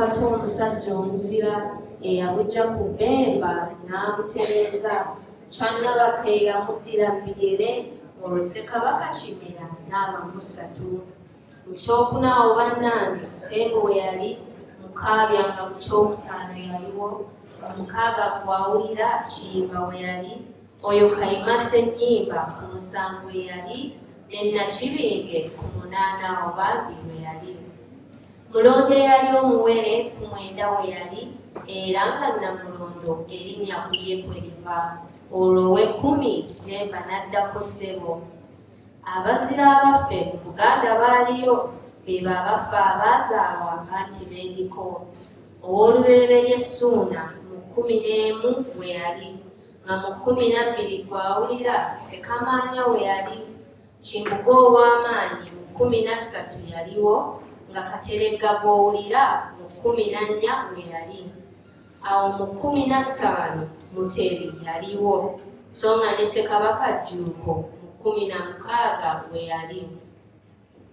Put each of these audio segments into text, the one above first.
Kato omusajja omuzira eyabuggya ku Bemba n'abutereeza, Chwa Nabakka eyamuddira mu bigere olwo Ssekabaka Kimera n'aba mu ssatu. Mu kyokuna awo bannange Ttembo we yali, Mukaabya nga mu kyokutaano yaliwo, mu mukaaga gw'awulira Kiyimba we yali, oyo Kayima Ssennyimba ku musanvu we yali ne Nakibinge ku munaana awo bambi we yali. Mulondo eyali omuwere ku mwenda we yali era nga Namulondo erinnya ku ye kwe liva. Olwo ow'ekkumi Jjemba n'addako ssebo. Abazira abaffe mu Buganda baaliyo, beebo abaffe abaazaalwa anti bendiko. Ow'olubereberye Ssuuna mu 11 we yali, nga mu 12 gw'awulira Ssekamaanya we yali. Kimbugwe ow'amaanyi mu 13 yaliwo, nga Kateregga gw'owulira mu 14 we yali. Awo mu 15 Mutebi yaliwo, so nga ne Ssekabaka Jjuuko mu 16 we yali.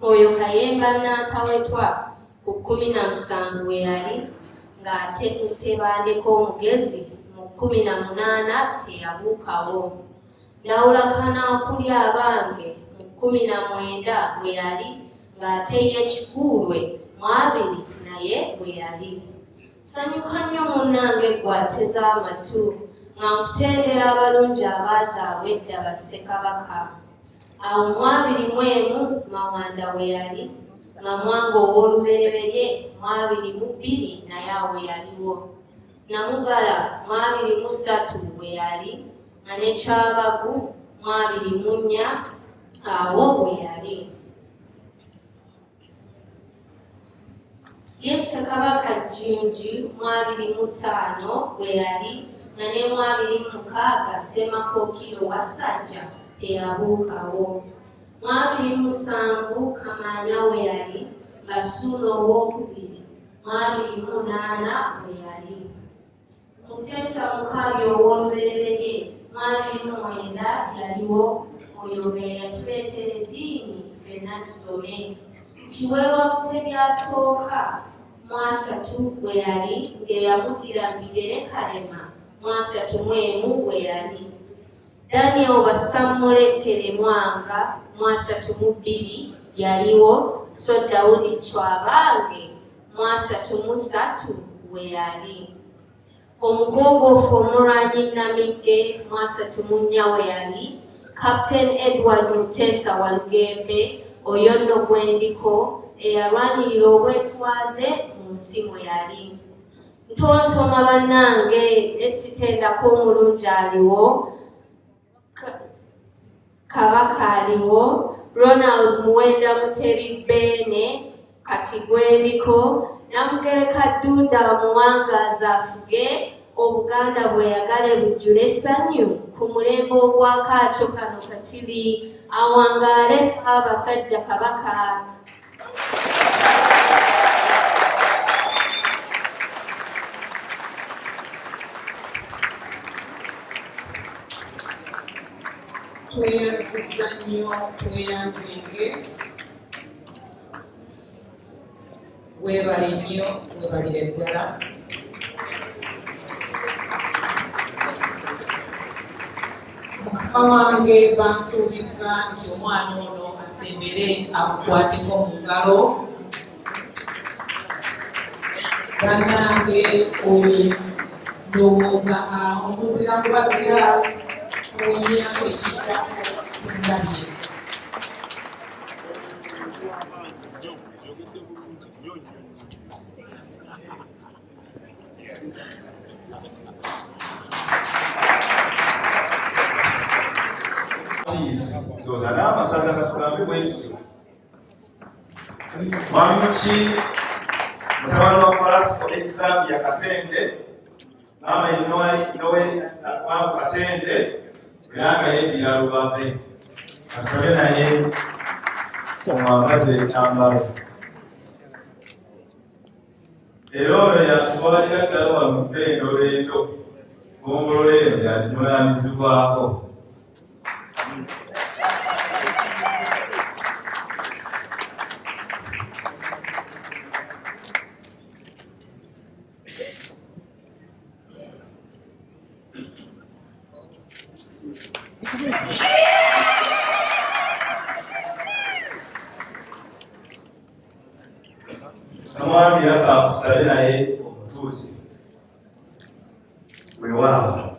Oyo Kayemba Nantawetwa ku 17 we yali, ng'ate Tebandeke omugezi mu 18 teyabuukawo. Ndawula Kanaakulya abange mu 19 we yali, ng'ate ye Kikuulwe mu 20 naye we yali. Sanyuka nnyo munnange ggwe ateze amatu nga nkutendera abalungi abaazaalwa edda ba Ssekabaka. Awo mu 21 Mawanda we yali, nga Mwanga ow'olubereberye mu 22 naye awo yaliwo. Namugala mu 23 we yali, nga ne Kyabagu mu 24 awo we yali. Ye Ssekabaka Jjunju mu 25 bwe yali nga ne mu 26 Ssemakookiro Wassajja teyabuukawo. Mu 27 Kamaanya we yali nga Ssuuna owookubiri mu 28 we yali. Muteesa Mukaabya ow'olubereberye mu 29 yaliwo, oyo nga yeyatuleetera eddiini ffenna tusome. Kiweewa Mutebi asooka mu 30 bwe yali ng'eyamuddira mu bigere Kalema mu 31 bwe yali. Daniel Basammule Mwanga mu 32 yaliwo, so Daudi Chwa abange mu 33 we yali. Omugoogoofu omulwanyi Namigge mu 34 we yali, Captain Edward Muteesa Walugembe oyo nno gwendiko eyalwanirira obwetwaze mu nsi mwe yali. Ntontoma bannange ne sitendako omulungi aliwo, Kabaka aliwo, Ronald Muwenda Mutebi Beene kati gwendiko, Namugereka Ddunda amuwangaaze afuge Obuganda bweyagale bujjule essanyu ku mulembe ogwakaakyo kano katili awangaale Ssaabasajja Kabaka. Tweyanziza nnyo, tweyanzinge, weebale nnyo, weebalire ddala. Mukama wange bansuubiza nti omwana ono asembere akukwateko mu ngalo. Bannange oyo ndowooza omuzira kubazira ow'emyaka egiddako tundabye. Ndowooza n'amasaza katugambe bwetutyo. Mwami Muki mutabani wa Falasiko Exambia Katende, maama ye Noel Katende era nga yeddira Lubave, asabe naye omwambaze ekyambalo. Era ono yatutwalira ddala wano mu bbendolo ento gombolola eno yagimulaamizibwako. Kamwami era kakusabe naye omutuuze weewaawo.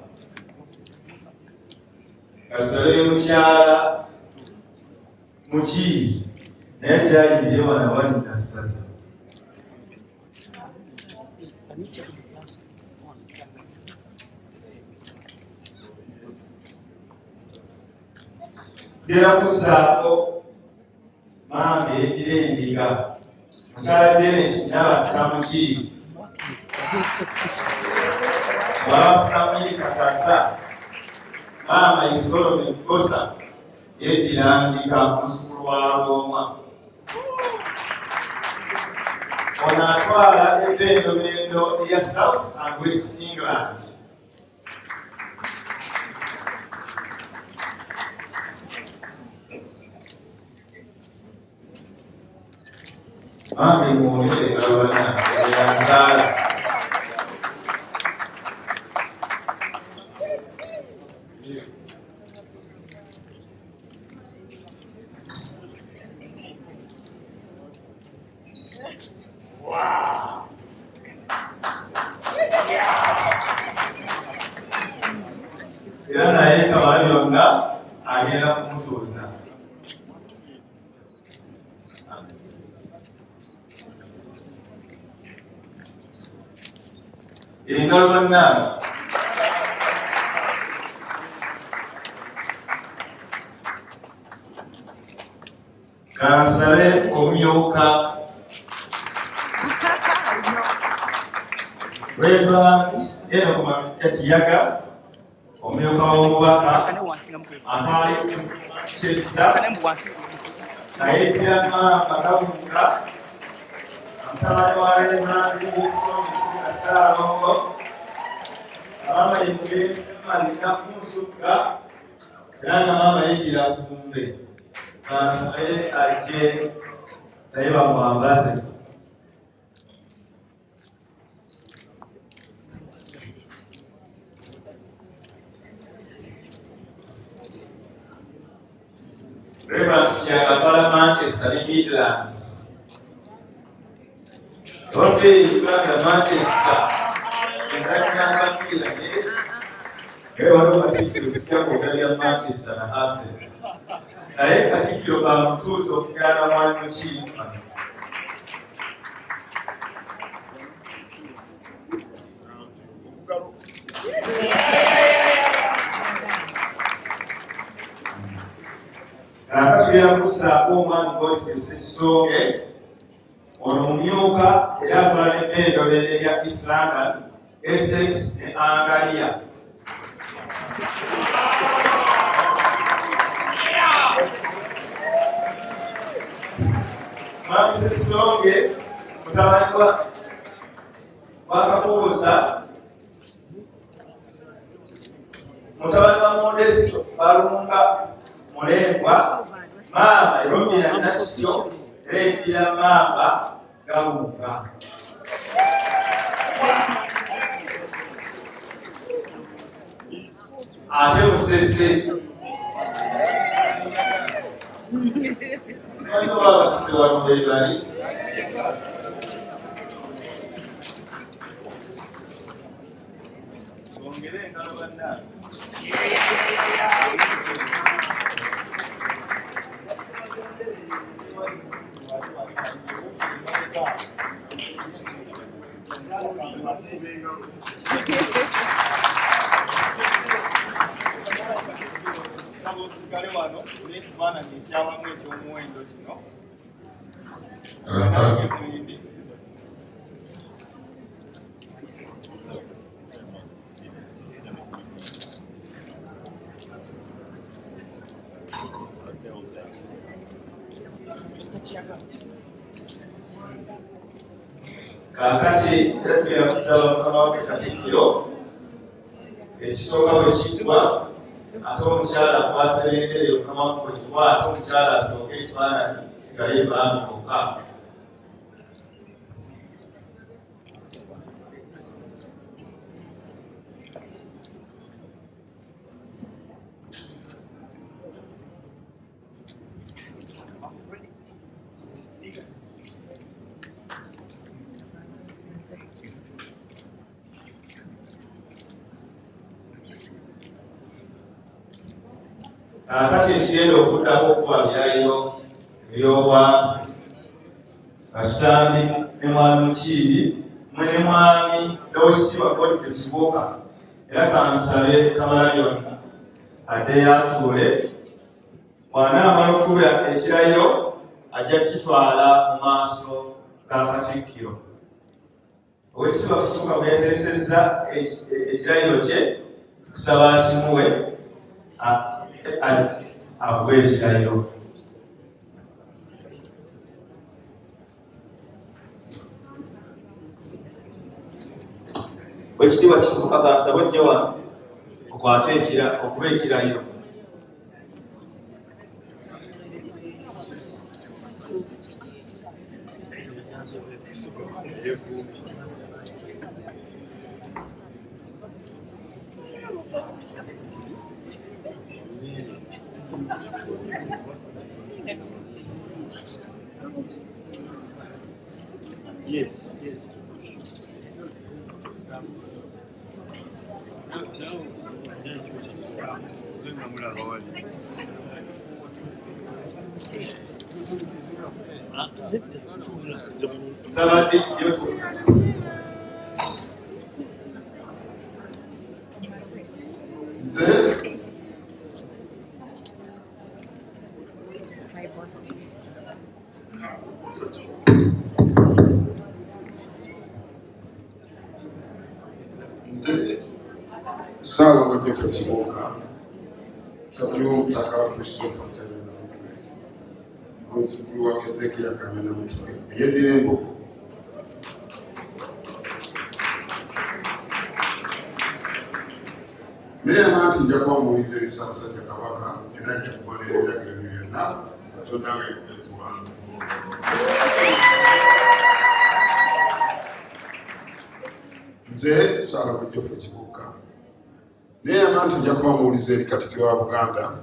Kasabe ne mukyala Mukiibi naye gyayingire wano awali Nassaza. Tugenda kussaako maama eyeddira endiga mukyala Denis Nabatta Mukiibi muwala wa Samiri Katasa maama ye Solomon Bbosa yeddira ndiga muzzukulu wa Lwomwa. Ono atwala ebbendobendo erya South and West England. Bambi mwongere engalo bannange, yanzaala. Era naye kamala byonna agenda kumutuusa. Engalo bannange. Kansabe omumyuka Reverend Enock Mamija Kiyaga, omumyuka w'omubaka atwala Chester, nayeddira Mamba Kawuka, mutabani wa Reverend Wilson Musuka Ssaalongo, maama ye mugenzi Malina Musuka, era nga maama yeddira Ffumbe. Kansabe ajje naye bamwambaze. Reverend Kiyaga atwala Manchester ne Midlands. Olwe Uganda Manchester ezannya akapiira naye waliwo Katikkiro sijja kwogera bya Manchester na Arsenal naye Katikkiro kamutuusa okugana mwami Mukiibi. Kaakati tugenda kussaako omwami Godfrey Ssekisooke. Ono mumyuka era atwala n'ebbendobendo erya East London, Essex ne Angalia. Mwami Ssekisooke mutabani wa Kakuusa, mutabani wa Modesto Balunga Mulengwa, maama Erobira Nakityo, era eddira Mamba Gawunga. Ate Musese. Simanyi oba Abasese wano be bali. Bongere engalo bannange. Osigale wano n'ekifaananyi ekyawamu eky'omuwendo kino. Kaakati era tugenda kusaba mukama waffe Katikkiro ekisooka bwe kiggwa ate omukyala akwasa ebendera mukama waffe ogikwate omukyala asooke ekifaananyi kisigale ebbanga bokka. Kaakati ekigenda okuddako okuba birayiro eby'obwami. Kakitambi ne Mwami Mukiibi mwe ne Mwami n'Oweekitiibwa Godfrey Kibuuka, era kansabe Kamalabyonna addeyo atuule. Bw'anaamala okukuba ekirayiro ajja kukitwala mu maaso ga Katikkiro. Oweekitiibwa Kibuuka bwe yateresezza ekirayiro kye, tukusaba akimuwe akuwe ekirayiro. Oweekitiibwa Kibuuka kansabe ojje wano okwate okuba ekirayiro. Yes, yes. Nsaba Joseph. Nze nze Ssaalongo Geoffrey Kibuuka, mutabani w'Omutaka Christopher Kamena Mutwe, muzzukulu wa Kezekiya Kamena Mutwe eyeddira Embogo. Neeyama nti nja kuba muwulize eri Ssaabasajja Kabaka era nja kugondera ebiragiro bye byonna, Katonda nga ye mubeezi wange. Nze Ssaalongo Geoffrey Kibuuka neeyama nti nja kuba muwulize eri Katikkiro wa Buganda,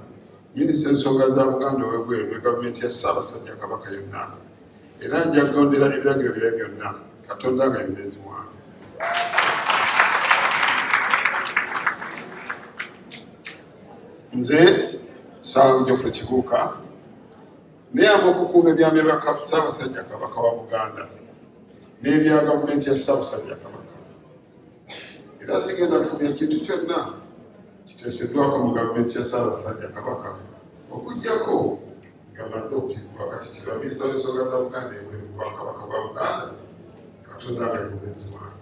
Minisita ensonga za Buganda ow'ebweru ne gavumenti ya Ssaabasajja Kabaka yonna, era nja kugondera ebiragiro byayo byonna, Katonda nga ye mubeezi wange. Nze Ssaalongo Geoffrey Kibuuka neeyama okukuuma ebyama bya Ssaabasajja Kabaka wa Buganda n'ebya gavumenti ya Ssaabasajja Kabaka, era sigenda kufulumya kintu kyonna kiteeseddwako mu gavumenti ya Ssaabasajja Kabaka okuggyako nga mmaze okukirizibwa Katikkiro wa Minisita w'ensonga za Buganda ebweru mu Bwakabaka bwa Buganda, Katonda nga ye mubeezi wange.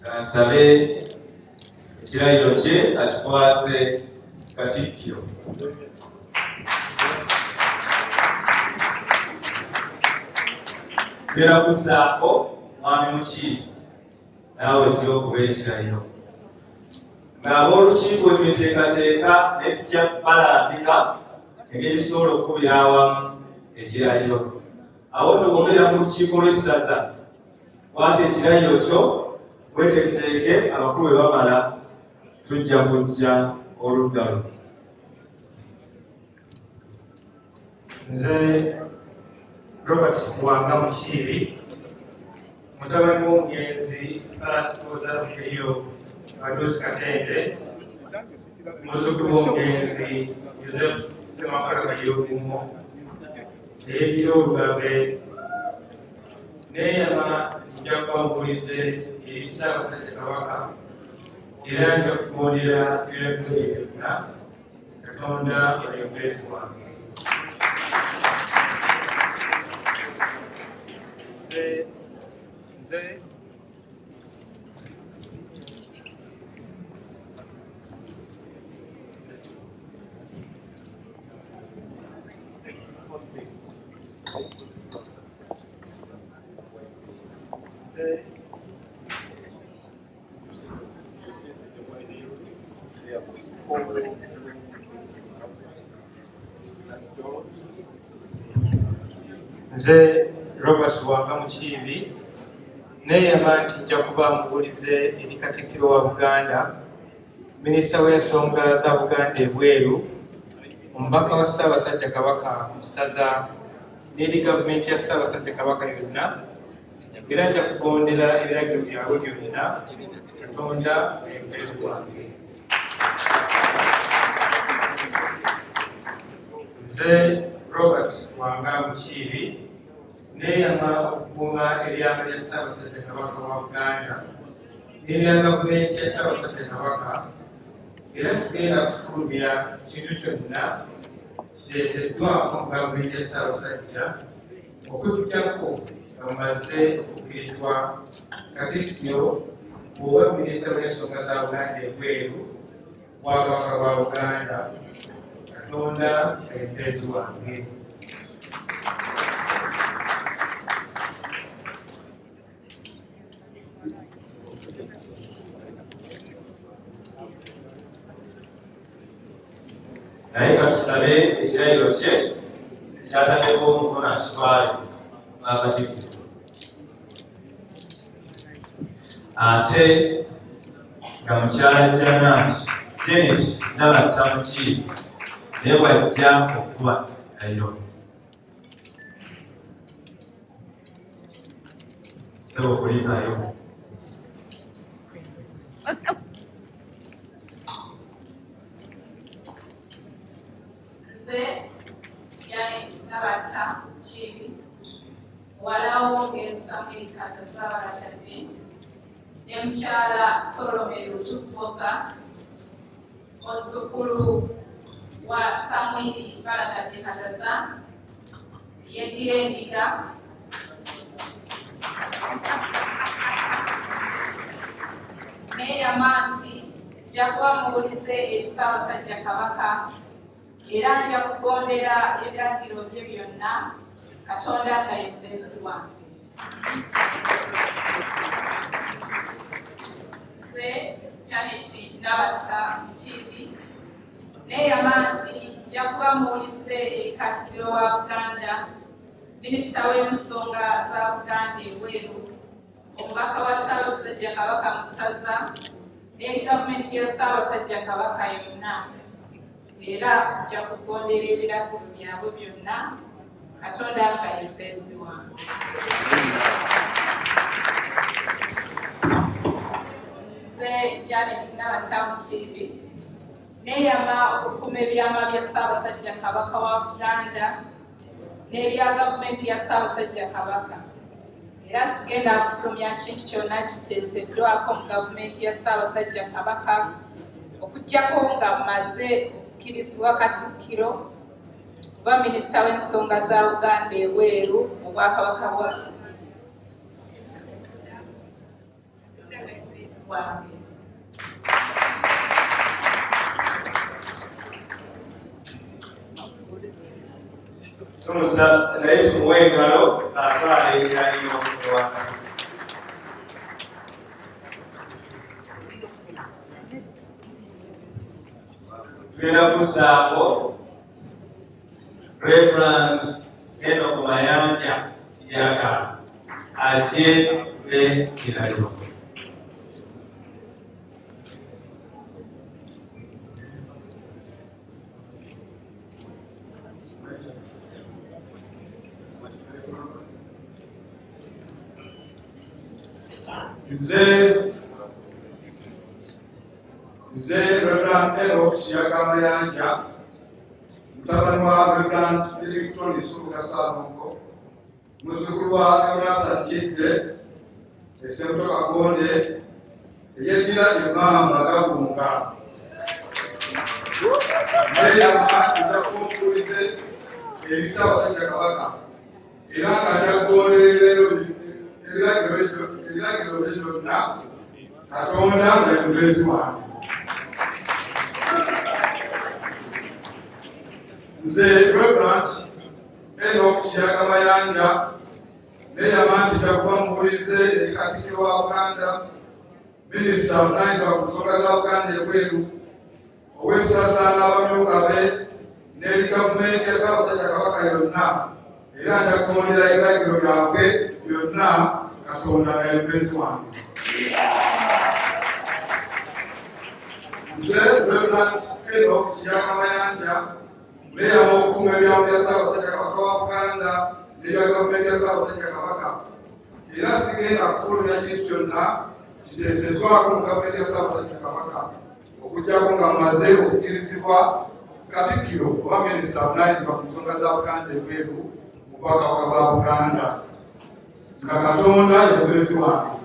Kansabe ekirayiro kye akikwase Katikkiro. Tugenda kussaako Mwami Mukiibi naawe ojja okuba ekirayiro. Ng'ab'olukiiko tweteekateeka naye tujja kubalambika engeri tusobola okukubira awamu ekirayiro. Awo nno bw'obeera mu lukiiko lw'essaza, kwata ekirayiro kyo weteeketeeke, abakulu bwe bamala tujja kujja oludda luno. Nze Robert Muwanga Mukiibi, mutabani w'omugenzi Alasikoza Eyo Badusi Katende, muzzukulu w'omugenzi Joseph Ssemakula Kayogumo eyeddira Olugave, neeyama nti nja kuba mubulize eri Ssaabasajja Kabaka era nja kugondera ebiragiro bye byonna, Katonda nga ye mubeezi wange. Nze Nze Robert Lwanga Mukiibi neeyama nti nja kuba mubuulize eri Katikkiro wa Buganda, Minisita w'ensonga za Buganda ebweru, Omubaka wa Ssaabasajja Kabaka mu ssaza n'eri gavumenti ya Ssaabasajja Kabaka yonna, era nja kugondera ebiragiro byabwe byonna, Katonda nga ye mubeezi wange. Nze Robert Wanga Mukiibi neeyama okukuuma ebyama bya Ssaabasajja Kabaka wa Buganda n'ebya gavumenti ya Ssaabasajja Kabaka, era sigenda kufulumya kintu kyonna kiteeseddwako mu gavumenti ya Ssaabasajja okuggyako nga mumaze okukkirizibwa Katikkiro oba Minisita w'ensonga za Buganda ebweru Bwakabaka bwa Buganda, Katonda nga ye mubeezi wange. Naye katusabe ekirayiro kye kyataddeko omukono akitwale ng'akatikkiro, ate nga mukyala Janat Janet Nabatta Mukiibi naye bw'ajja okukuba ekirayiro. Ssebo kulikayo. Nze Janet Nabatta Mukiibi, muwala w'omugenzi Samuel Kataza Balatadde ne mukyala Solome Lutu Bbosa, muzzukulu wa Samwiri Balagadde Kataza, yeddira Endiga. Neeyama nti nja kuba muwulize eri Ssaabasajja Kabaka era nja kugondera ebiragiro bye byonna, Katonda nga ye mubeezi wange. Nze Janet Nabatta Mukiibi neeyama nti nja kuba muwulize eri Katikkiro wa Buganda, Minisita w'ensonga za Buganda ebweru, omubaka wa Ssaabasajja Kabaka mu ssaza n'eri gavumenti ya Ssaabasajja Kabaka yonna, era nja kugondera ebiragiro byabwe byonna, Katonda nga ye mubeezi wange. Nze Janet Nabatta Mukiibi neeyama okukuuma ebyama bya Ssaabasajja Kabaka wa Buganda n'ebya gavumenti ya Ssaabasajja Kabaka, era sigenda kufulumya kintu kyonna kiteeseddwako mu gavumenti ya Ssaabasajja Kabaka okuggyako nga mmaze okukkirizibwa Katikkiro oba Minisita w'ensonga za Buganda ebweru mu Bwakabaka bwa wange. Tumusa naye tumuwe engalo atwala ebirayiro ewaka. Tugenda kussaako Reverend Enock Mayanja Kiyaga ajje akube kirayiro. Nze Reverend Enock Kiyaga Mayanja, mutabani wa Reverend Livingstone Nsubuga Ssaalongo, muzzukulu wa Erasa Kidde Essebuto Kakonde, eyeddira Emmamba Gagunga, neeyama nja kuba omuwulize eri Ssaabasajja Kabaka era nga nja kugondera ebiragiro bye byonna, Katonda nga ye mubeezi wange. Nze Reverend Enock Kiyaga Mayanja neeyama nti nja kuba muwulize eri Katikkiro wa Buganda, Minisita avunaanyizibwa ku nsonga za Buganda ebweru, ow'essaza n'abamyuka be n'eri gavumenti ya Ssaabasajja Kabaka yonna, era nja kugondera ebiragiro byabwe byonna, Katonda nga ye mubeezi wange. Nze Reverend Enock Kiyaga Mayanja Neeyama okukuuma ebyama bya Ssaabasajja Kabaka wa Buganda n'ebya gavumenti ya Ssaabasajja Kabaka. Era sigenda kufulumya kintu kyonna kiteeseddwako mu gavumenti ya Ssaabasajja Kabaka okuggyako nga mmaze okukkirizibwa Katikkiro oba minisita avunaanyizibwa ku nsonga za Buganda ebweru mu Bwakabaka bwa Buganda nga Katonda ye mubeezi wange.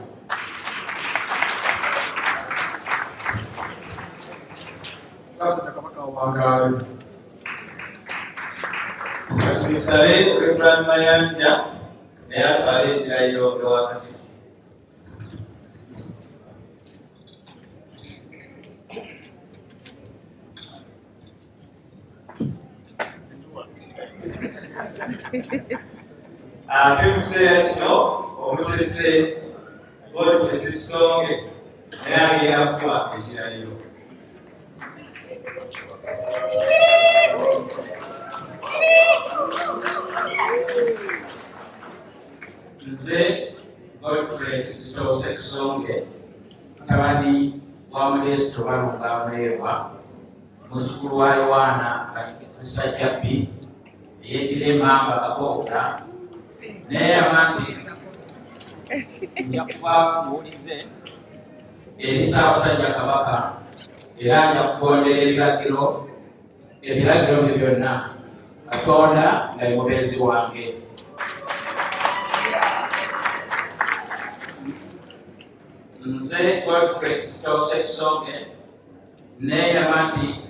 Ssaabasajja Kabaka awangaale. Katubisabe Reverand Mayanja naye atwale ekirayiro ewa Katikkiro. Ate mu kiseera kino omusese Godfrey Sisonge naye agenda kukuba ekirayiro. Nze Godfrey Kizito Ssekisonge, mutabani wa Modesto Balunga Muleebwa, muzzukulu wa Yowaana Zisajjabbi eyeddira Emmamba Kakooza, neeyama nti nja kuba muwulize eri Ssaabasajja Kabaka era nja kugondera ebiragiro ebiragiro bye byonna, Katonda nga ye mubeezi wange. Nze Godfrey Kizito Ssekisonge neeyama nti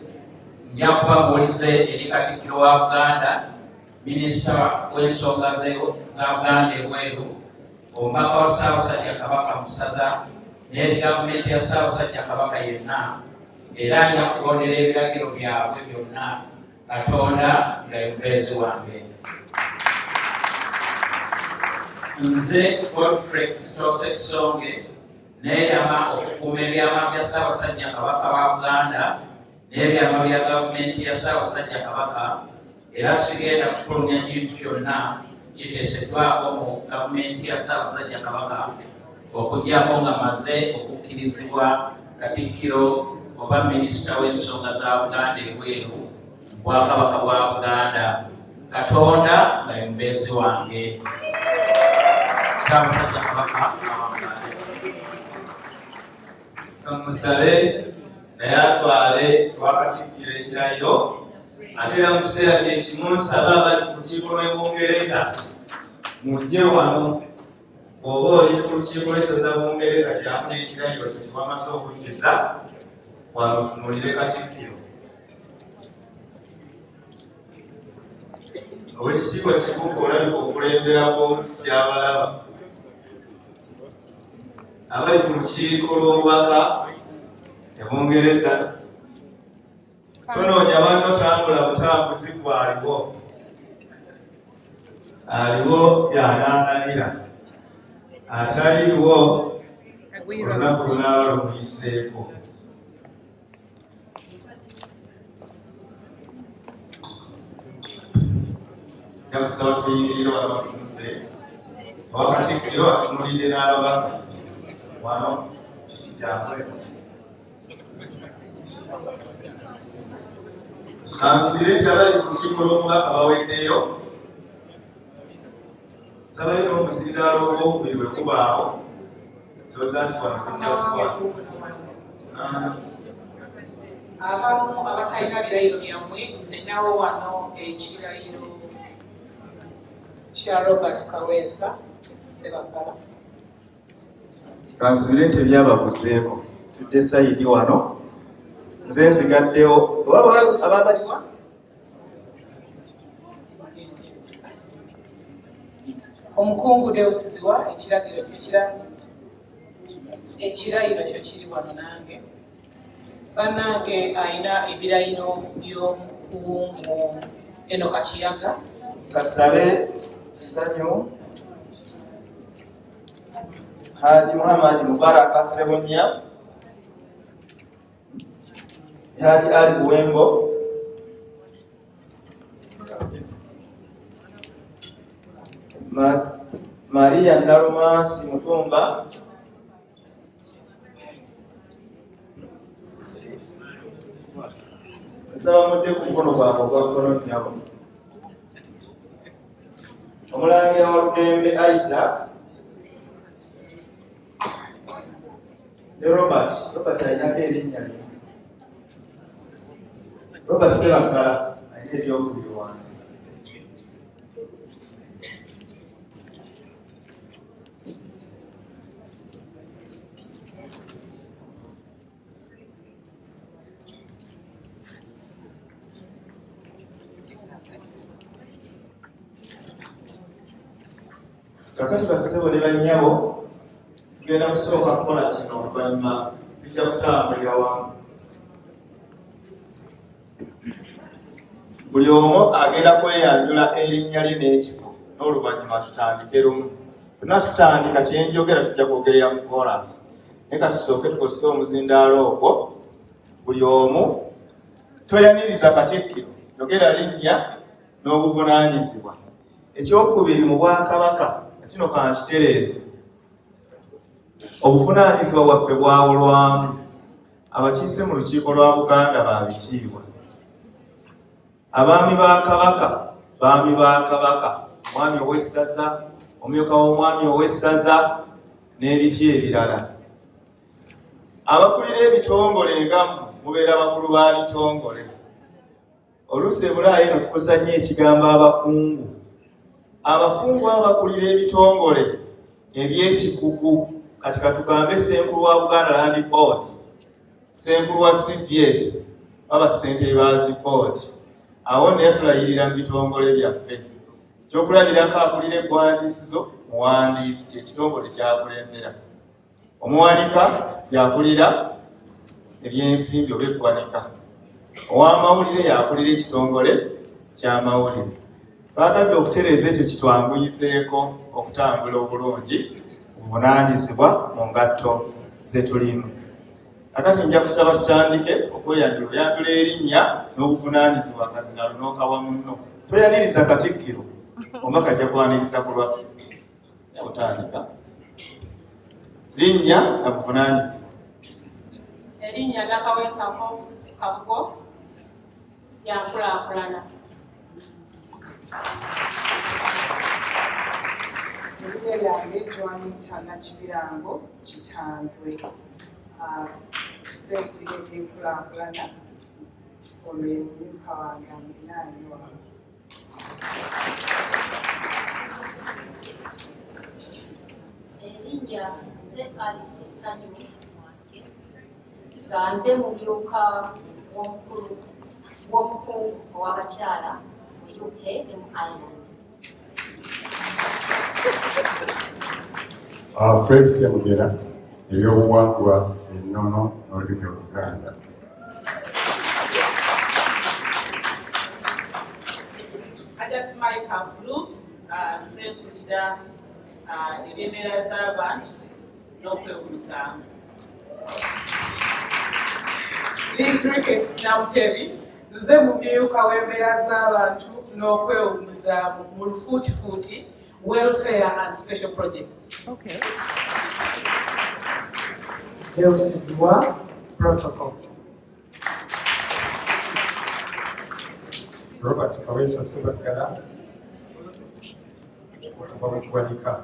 nja kuba muwulize eri Katikkiro wa Buganda, Minisita w'ensonga za Buganda ebweru, omubaka wa Ssaabasajja Kabaka mu ssaza n'eri gavumenti ya Ssaabasajja Kabaka yenna, era nja kugondera ebiragiro byabwe byonna, Katonda nga ye mubeezi wange. Nze Godfrey Kizito Ssekisonge neeyama okukuuma ebyama bya Ssaabasajja Kabaka wa Buganda n'ebyama bya gavumenti ya Ssaabasajja Kabaka, era sigenda kufulumya kintu kyonna kiteeseddwako mu gavumenti ya Ssaabasajja Kabaka okuggyako nga maze okukkirizibwa Katikkiro oba Minisita w'ensonga za Buganda ebweru mu Bwakabaka bwa Buganda, Katonda nga ye mubeezi wange. Ssaabasajja Kabaka awangaale. Kamusabe naye atwale ewa Katikkiro ekirayiro. Ate era mu kiseera kye kimu nsaba abali ku lukiiko lw'e Bungereza mujje wano. Bw'oba oli ku lukiiko lw'essaza Bungereza gyamu n'ekirayiro kyo kye wamaze okujjuza wano otunuulire Katikkiro. Oweekitiibwa Kibuuka olabika okulembera kw'omusi kyabalaba. Abali ku lukiiko lw'obubaka e Bungereza tonoonya banno, tambula butambuzi gwe aliwo aliwo y'anananira, ataliiwo olunaku lunaaba lumuyiseeko. Njakusaba tuyimirire wano batunudde owa Katikkiro atunulidde n'ababaka wano jangu. Kansuubire nti abali ku lukiiko lw'omubaka baweddeyo. Nsabayo n'omuzindaalo ogwokubiri bwe gubaawo, ndowooza nti wano tujja kuba. Abamu abatalina birayiro byammwe, nze nawo wano ekirayiro kya Robert Kaweesa Ssebaggala. Kansuubire nti ebyababuzeeko tudde sayidi wano, nze nsigaddewo. Omukungu Deus Ziwa, ekirayiro kyo kiri wano nange. Bannange alina ebirayiro by'omukungu Eno Kakiyaga. Kasabe Ssanyu Haji Muhammad Mubaraka Ssebunya, Haji Ali Buwembo, Maria Nalumansi Mutumba, Nsaba mudde ku mukono gwange ogwa kkono nnyabo. Omulangira Walugembe Isaac ne Robert. Robert alinako erinnya lye. Robert Ssebaggala alina eryokubiri wansi. Kakati bassebo ne bannyabo, tugenda kusooka kukola kino, oluvannyuma tujja kutambulira wamu. Buli omu agenda kweyanjula erinnya lye n'ekifo, n'oluvannyuma tutandike lumu. Tuna tutandika kyenjogera tujja kwogerera mu chorus. Naye ka tusooke tukozese omuzindaalo ogwo. Buli omu toyaniriza Katikkiro, yogera linnya n'obuvunaanyizibwa. Ekyokubiri mu Bwakabaka, kino kankitereeze, obuvunaanyizibwa bwaffe bwawulwamu. Abakiise mu Lukiiko lwa Buganda ba bitiibwa. Abaami ba Kabaka, baami ba Kabaka, omwami ow'essaza, omumyuka w'omwami ow'essaza n'ebiti ebirala. Abakulira ebitongole nga mmwe mubeera bakulu ba bitongole. Oluusi e Bulaaya eno tukozesa nnyo ekigambo abakungu. Abakungu abo bakulira ebitongole eby'ekikugu. Kati katugambe ssenkulu wa Buganda Land Board, ssenkulu wa CBS, baba ssentebe ba zi board. Awo nno yatulayirira mu bitongole byaffe. Ekyokulabirako, akulira eggwandiisizo muwandiisi, ky'ekitongole ky'akulembera. Omuwanika y'akulira ebyensimbi oba eggwanika. Ow'amawulire y'akulira ekitongole ky'amawulire. Twagadde okutereeza ekyo kitwanguyizeeko okutambula obulungi obuvunaanyizibwa mu ngatto ze tulimu. Kakati nja kusaba tutandike okweyanjula. Oyanjula erinnya n'obuvunaanyizibwa, akazingalo n'okawa munno. Toyaniriza Katikkiro, omubaka ajja kwaniriza ku lwaffe. Otandika linnya na buvunaanyizibwa. Erinnya Nakaweesako Kabugo, yankulaakulana. Erinnya lyange Joanita Nakibirango Kitandwe. Nze nkulira ebyenkulaakulana, olwo ye mumyuka wange amulinaanye wange. Erinnya nze Alice Nsanyu Mwanke, nga nze mumyuka w'omukulu w'omukungu ow'abakyala mu UK ne mu Ireland. Fred Ssemugera, ebyobuwangwa, ennono n'olulimi Oluganda. Hajat Mike Afulu, nze nkulira ebyembeera z'abantu n'okwewummuzaamu. Liz Ricketts Namutebi, nze mumyuka w'embeera z'abantu n'okwewummuzaamu, mu lufuutifuuti welfare and special projects. Deusizibwa, protocol. Robert Kaweesa Ssebaggala okuva mu ggwanika.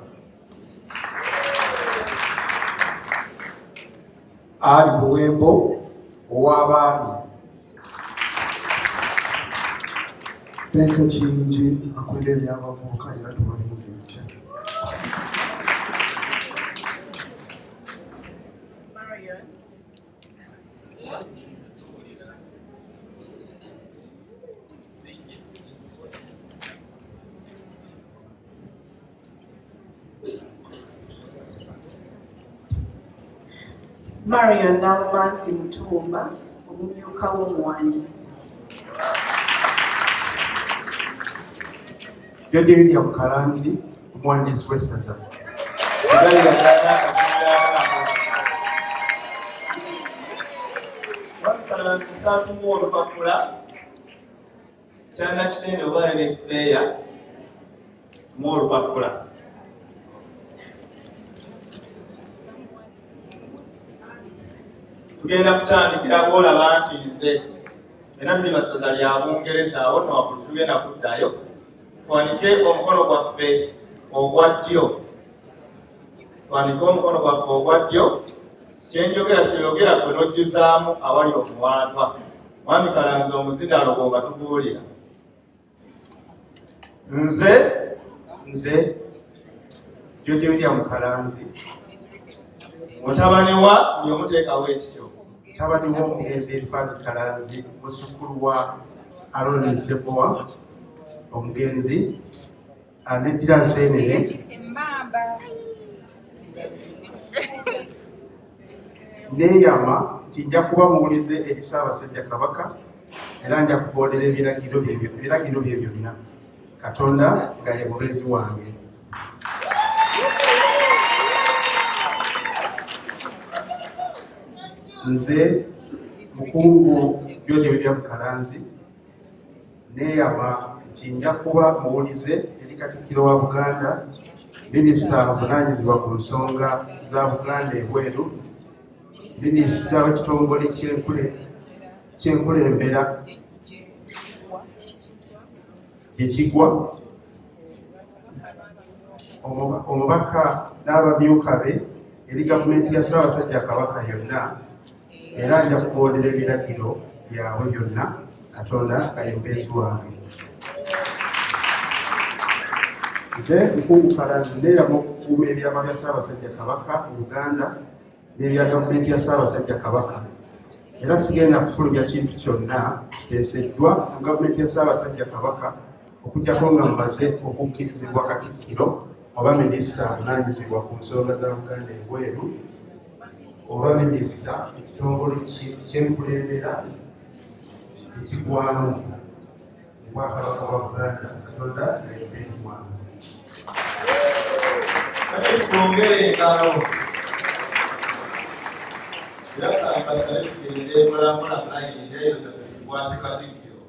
Ali Buwembo, ow'abaami. Benke Kingi, akulira ebyabavubuka era tubalinze enkya. Marion. Marion Nalumansi Mutumba, omumyuka w'omuwandiisi. Jjajja William Kalanzi, omuwandiisi w'essaza. Sigalira ddala akazindaalo ako. Mwami Kalanzi, saatumu olupapula kyana kitende oba ne sipeeya mu olupapula. Tugenda kutandikira olaba nti nze Fenna tuli ba ssaza lya Bungereza, awo nno waggulu tugenda kuddayo. Tuwanike omukono gwaffe ogwa ddyo, tuwanike omukono gwaffe ogwa ddyo. Kyenjogera kyoyogera gwe n'ojjuzaamu awali omuwaatwa. Mwami Kalanzi, omuzindaalo gwo nga tuguwulira. Nze nze George William Kalanzi, mutabani wa buli omuteekawo ekityo, mutabani w'omugenzi Elifazi Kalanzi, muzzukulu wa Aroni Sebowa omugenzi, aneddira Nseenene, neeyama nti nja kuba muwulize eri Ssaabasajja Kabaka era nja kugondera ebiragiro bye byonna, Katonda nga ye mubeezi wange. Nze Mukungu George William Kalanzi neeyama nti nja kuba muwulize eri Katikkiro wa Buganda, minisita avunaanyizibwa ku nsonga za Buganda ebweru, minisita w'ekitongole ky'enkulembera gye kigwa, omubaka n'abamyuka be eri gavumenti ya Ssaabasajja Kabaka yonna, era nja kugondera ebiragiro byabwe byonna, Katonda nga ye mubeezi wange. Nze Mukungu Kalanzi neeyama okukuuma ebyama bya Ssaabasajja Kabaka mu Buganda n'ebya gavumenti ya Ssaabasajja Kabaka, era sigenda kufulumya kintu kyonna kiteeseddwa mu gavumenti ya Ssaabasajja Kabaka okuggyako nga mmaze okukkirizibwa Katikkiro oba minisita avunaanyizibwa ku nsonga za Buganda ebweru oba minisita ekitongole ky'enkulembera ekigwamu Obwakabaka bwa Buganda, Katonda nga ye mubeezi wange. Kati twongere engalo era kambasabe tugende mpolampola ayi ebirayiro byaffe tubikwase Katikkiro.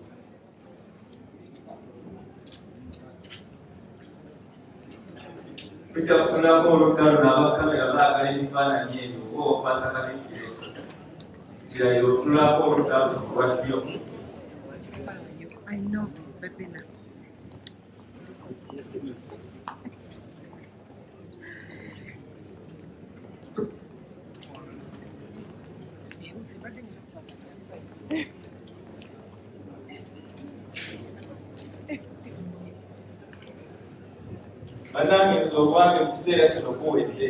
Tujja kutunulako oludda luno, aba kkamera baagala ebifaananyi ebyo oba okwasa Katikkiro ekyo kirayiro, otunulako oludda luno olwa ddyo. Bannange, nze ogwange mu kiseera kino guwedde.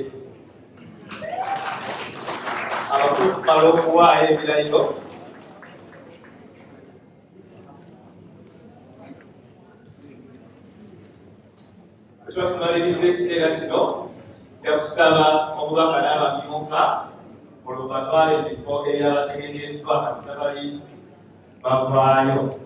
Abakulu tumala okuwaayo ebirayiro. Bwe tuba tumaliriza ekiseera kino, nja kusaba omubaka n'abamyuka olwo batwale ebifo ebyabategekeddwa kasita bali bavaayo.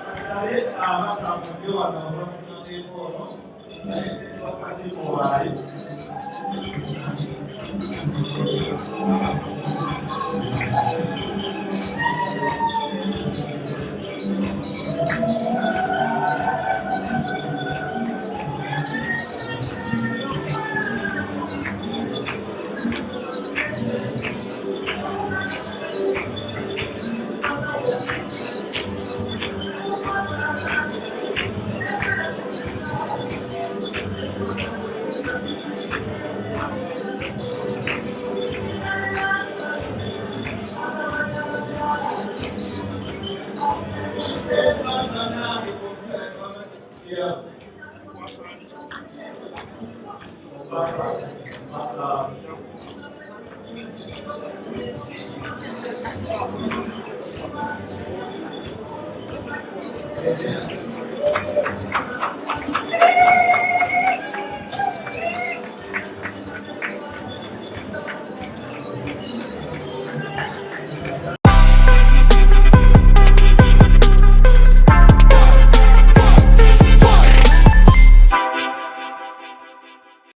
Basabe abaka mujje wano abasimateeka ono wakati muwaali.